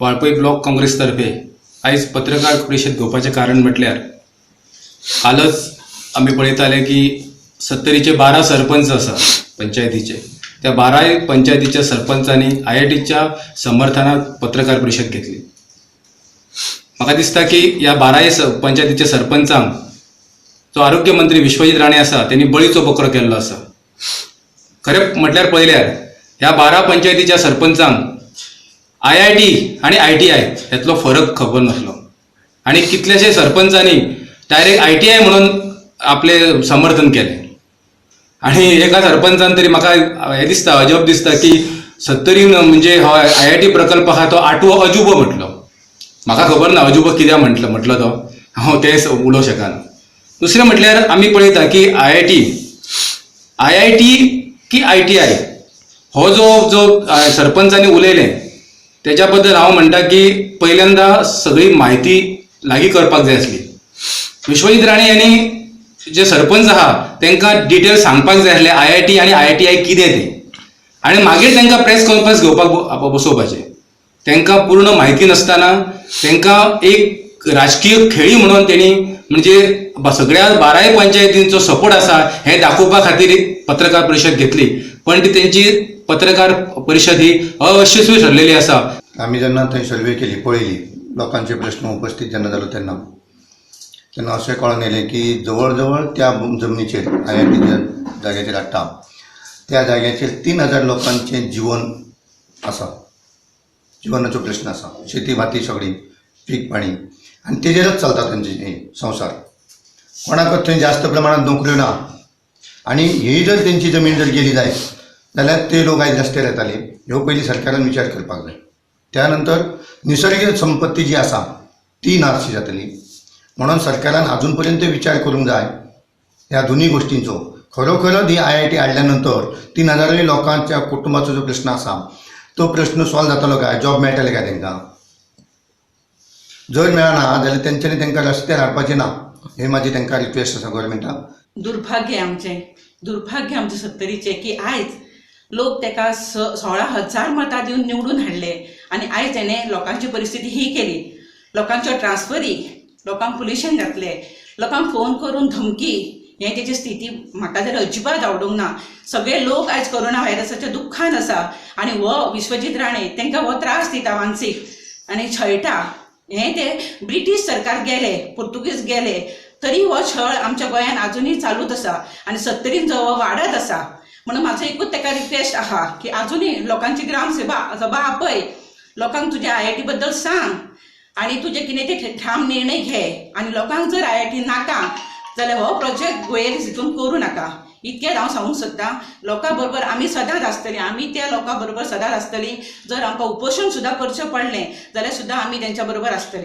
Valpoi block Congress तर्फे आयज पत्रकार परिशद घेवपाचें कारण म्हटल्यार कालच आमी पळयताले की सत्तरीचे 12 सरपंच आसा पंचायतीचे, त्या 12 पंचायतीच्या सरपंचांनी आयआयटीच्या समर्थनात पत्रकार परिशद घेतली. म्हाका दिसता की ह्या 12 पंचायतीच्या सरपंचांक जो आरोग्य मंत्री विश्वजीत राणे आसा तेणी बळीचो बकरो केल्लो आसा. खरें म्हटल्यार पळयल्यार ह्या 12 पंचायतीच्या सरपंचांक आयआयटी आनी आयटीआय ह्यातलो फरक खबर नासलो आनी कितलेशे सरपंचांनी डायरेक्ट आयटीआय म्हणून आपलें समर्थन केलें. आनी एका सरपंचान तरी म्हाका हें दिसता, अजब दिसता की सत्तरीन म्हणजे हो आयआयटी प्रकल्प आहा तो आठवो अजुबो म्हटलो. म्हाका खबर ना अजुबो कित्याक म्हटलो तो, हांव तें उलोवंक शकना. दुसरें म्हटल्यार आमी पळयता की आयआयटी की आयटीआय हो जो जो सरपंचांनी उलयलें तेज्या बद्दल हांव म्हणटा की पहिल्यांदा सगळी म्हायती लागीं करपाक जाय आसली. विश्वजीत राणे यांनी जे सरपंच आहा तांकां डिटेल सांगपाक जाय आसलें आयआयटी आनी आयटीआय कितें तें, आनी मागीर तांकां प्रेस कॉन्फरन्स घेवपाक बसोवपाचें. तांकां पूर्ण म्हायती नासतना तांकां एक राजकीय खेळी म्हणून तेणी म्हणजे सगळ्या 12 पंचायतींचो सपोर्ट आसा हें दाखोवपा खातीर एक पत्रकार परिशद घेतली, पण ती तेंची पत्रकार परिशद ही अयशस्वी ठरलेली आसा. आमी जेन्ना थंय सर्वे केली, पळयली, लोकांचे प्रश्न उपस्थित जेन्ना जालो तेन्ना तेन्ना अशें कळोन येयलें की जवळ जवळ त्या जमनीचेर आयआयटी ज्या जाग्याचेर हाडटा त्या जाग्याचेर 3000 लोकांचें जिवन आसा, जिवनाचो प्रश्न आसा. शेती भाती सगळी पीक पाणी आनी तेजेरच चलता तेंचे संवसार. कोणाकच थंय जास्त प्रमाणात नोकऱ्यो ना आनी ही जर तेंची जमीन जर गेली जायत जाल्यार ते लोक आयज रस्त्यार येताले. ह्यो पयलीं सरकारान विचार करपाक जाय. त्या नंतर निसर्गीक संपत्ती जी आसा ती नाशी जातली म्हणून सरकारान आजून पर्यंत विचार करूंक जाय ह्या दोनूय गोश्टींचो. खरोखरच ही आयआयटी हाडल्या नंतर 3000 लोकांच्या कुटुंबाचो जो प्रश्न आसा तो प्रश्न सॉल्व जातलो काय, जॉब मेळटले काय तांकां? जर मेळना जाल्यार तेंच्यांनी तांकां रस्त्यार हाडपाचें ना, हे म्हाजी तांकां रिक्वेस्ट आसा गव्हर्मेंटाक. दुर्भाग्य आमचें, दुर्भाग्य आमचें सत्तरीचें की आयज लोक ताका 16,000 मतां दिवन निवडून हाडले आनी आयज तेणें लोकांची परिस्थिती ही केली. लोकांच्यो ट्रान्सफरी, लोकांक पुलिशेन घातले, लोकांक फोन करून धमकी, हें तेची स्थिती म्हाका जाल्यार अजिबात आवडूंक ना. सगळे लोक आयज कोरोना व्हायरसाच्या दुख्खान आसा आनी हो विश्वजीत राणे तांकां हो त्रास दिता मानसीक आनी छळटा. हें ते ब्रिटीश सरकार गेले, पुर्तुगीज गेले, तरी हो छळ आमच्या गोंयान आजुनूय चालूच आसा आनी सत्तरीन जो हो वाडत आसा. म्हणून म्हाजो एकूच ताका रिक्वेस्ट आहा की आजुनूय लोकांची ग्राम सभा आपय, लोकांक तुज्या आयआयटी बद्दल सांग आनी तुजें कितें तें ठाम निर्णय घे आनी लोकांक जर आयआयटी नाका जाल्यार हो प्रोजेक्ट गोंयेर हितून करूं नाका, इतकेंच हांव सांगूंक सोदतां. लोकां बरोबर आमी सदांच आसतलीं, आमी त्या लोकां बरोबर सदांच आसतलीं. जर आमकां उपोशण सुद्दां करचें पडलें जाल्यार सुद्दां आमी तेंच्या बरोबर आसतलीं.